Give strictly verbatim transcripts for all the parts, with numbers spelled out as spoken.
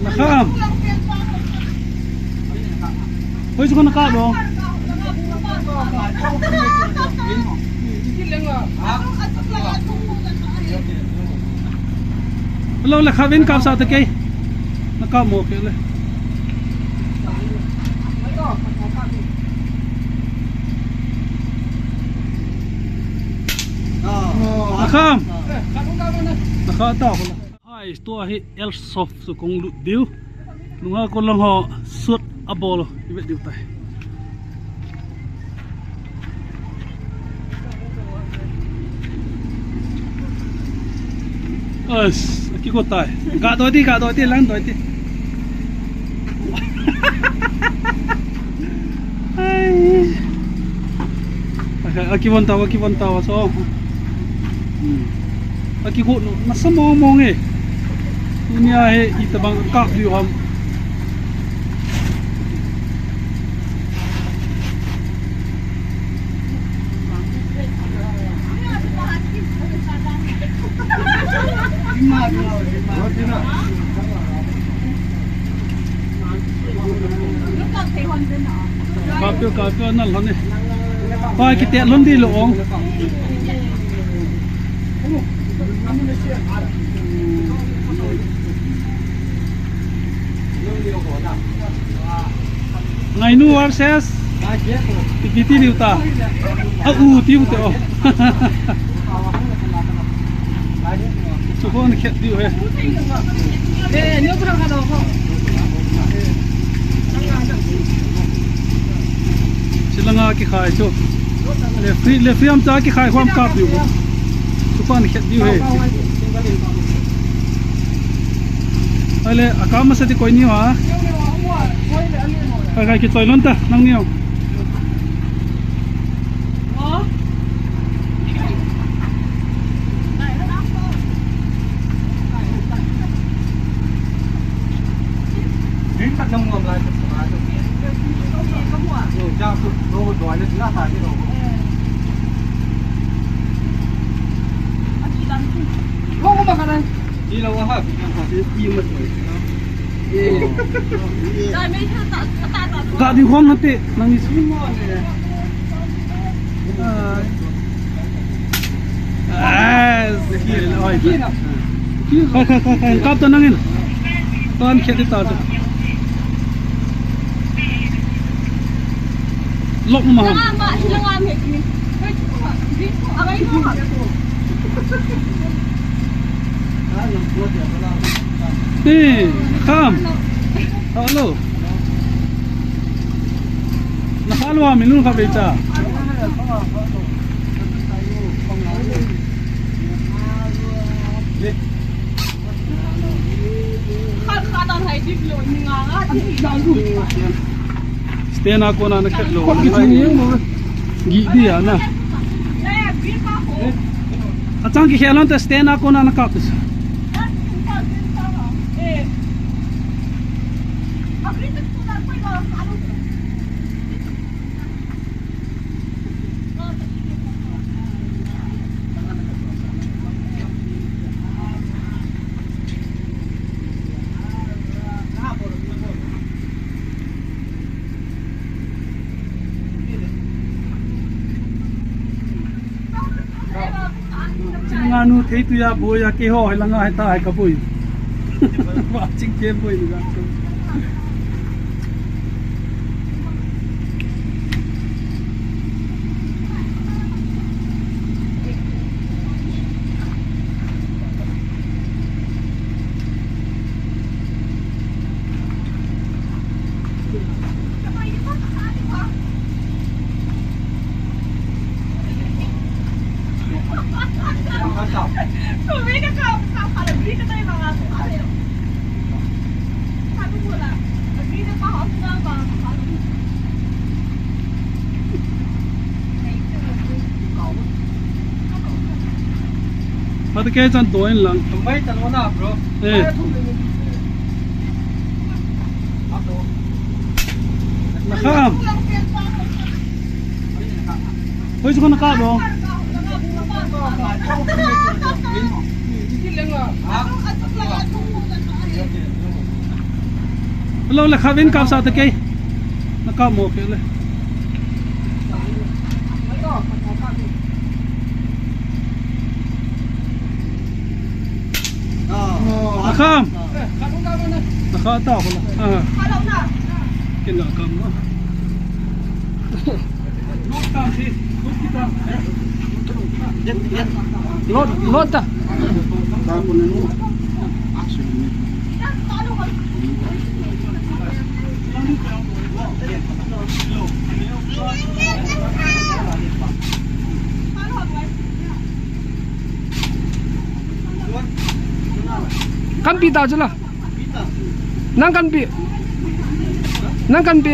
Nakam. Hoi, sukon nakam dong. Hello, le khavin kap sa ta kei. Nakam mo kei le. Nakam. Nakam ta. Hai, tua hi Airsoft chu kong lut diu. Nunga ko lang ho sut a bol i vet diu tai. As, aki ko tai. Ga doi ti, ga doi ti, lang doi ti. Ai. Aki von tau, aki von tau, so. Hmm. Aki go no, nasa mong mong e. Tunia hi itabang kap diu ham. Kapyo, kapyo, na lhon e. Pa, kite lhon di lo ong. Ngainu versus T P T diu ta. A u tiu te o. Chu kon khet diu he. Silanga kikhai chu. Le free, le free am cha kikhai khom kap diu. Chu kon khet diu he. Ai le, akam masa ti koi ni ha. Kai kai kichoi lon ta, nang niu. Ga ding khom hate, nang ni. Ah, oi. Khai, khai, khai, khai. Kap ta nangin. Tan khet ta. Lok ma. Langa ma, langa ma. Eh, come. Hello. Na kha lou a, mi lung kha ve cha. Stand a kona na khet lou. Gi di a na. Achang kikhel lon te stand a kona na kap. Nganu thei tu ya boi ya, keiho hi langa hi ta hi ka boi. Wa ching kem boi ni ga. Mata kei chan to in lang. Tumbai tan wana, bro. Eh. Nakam. Hoi, sukon nakam dong. Ha? Lo le kha vin kap sa ta kei. Na kap mo kei le. Na kham. Na kha ta ko la. Ah. Kin la kam na. Lot, lot ta. Kan pi ta chu la. Nang kan pi. Nang kan pi.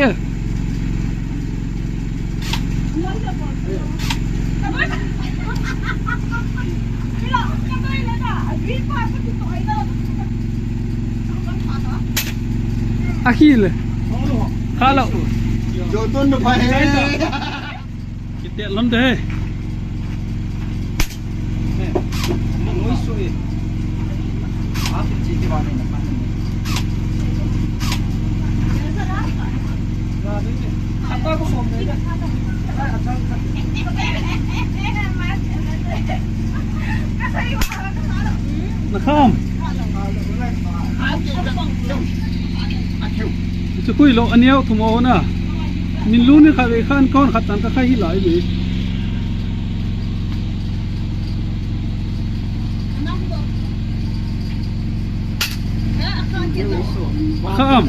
Akhil. Hello. Joton no pai. Kitia lon de. Na kham. Chu kui lo aniau thu mo na. Min lu ni kha ve khan kon khat tan ka khai hi lai ve. Kham.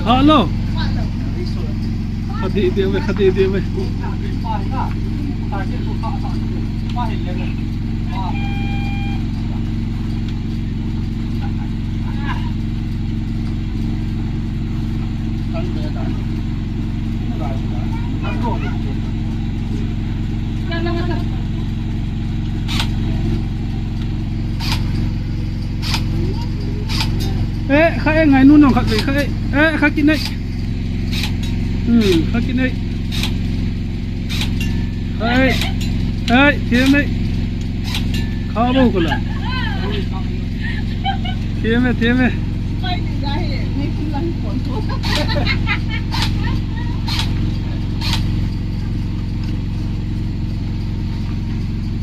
Hello. Khadi dia ve, khadi dia ve. Eh, kha e ngai nu nong khat ve kha e. Eh, kha kin e. Hmm, kha kin e. Hai. Hai, thiam e. Kha bo ko la. Thiam e, thiam e.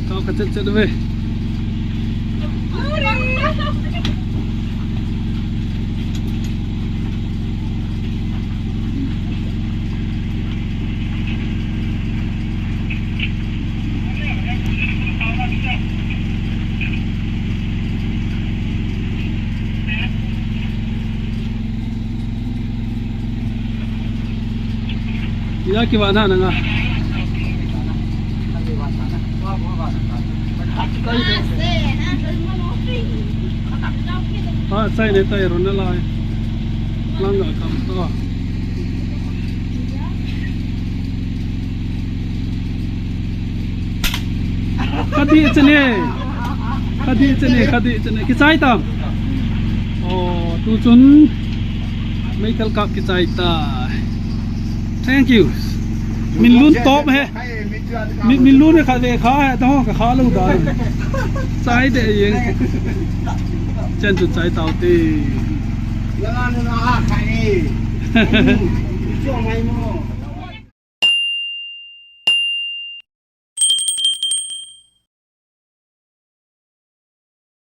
Kau ka chet chet ve. Ina kivana nanga. Ha, chai ne tai ron na lai. Lang ga kam to. Khadi chane. Khadi chane, khadi chane. Kichai tam. Oh, tu chun. Meithal kap kichai ta. Thank you. Min lun top he. Min, min lun kha ve kha he, ta ho ka kha lo da. Chai de yeng. Chen tu chai tau te. Langa nu na ha khai. Chuang mai mo.